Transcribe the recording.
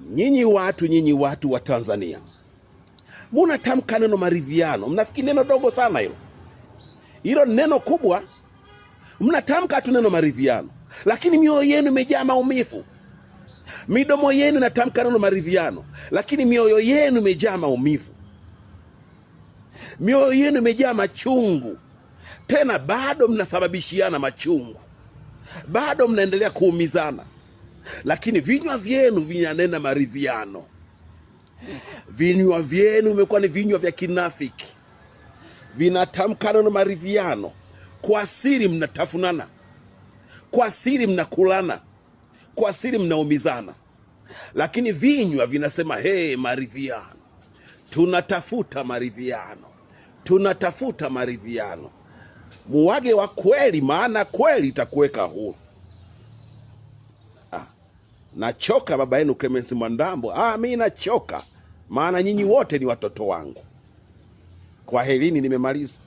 Nyinyi watu wa Tanzania munatamka neno maridhiano, mnafikiri neno dogo sana hilo. Hilo ni neno kubwa. Mnatamka tu neno maridhiano, lakini mioyo yenu imejaa maumivu. Midomo yenu inatamka neno maridhiano, lakini mioyo yenu imejaa maumivu. Mioyo yenu imejaa machungu, tena bado mnasababishiana machungu, bado mnaendelea kuumizana, lakini vinywa vyenu vinanena maridhiano. Vinywa vyenu vimekuwa ni vinywa vya kinafiki, vinatamka neno maridhiano. Kwa siri mnatafunana, kwa siri mnakulana, kwa siri mnaumizana, lakini vinywa vinasema hey, maridhiano, tunatafuta maridhiano, tunatafuta maridhiano. Muwage wa kweli, maana kweli itakuweka huru. Nachoka baba yenu Clemence Mwandambo. Mi nachoka, maana nyinyi wote ni watoto wangu. Kwaherini, nimemaliza.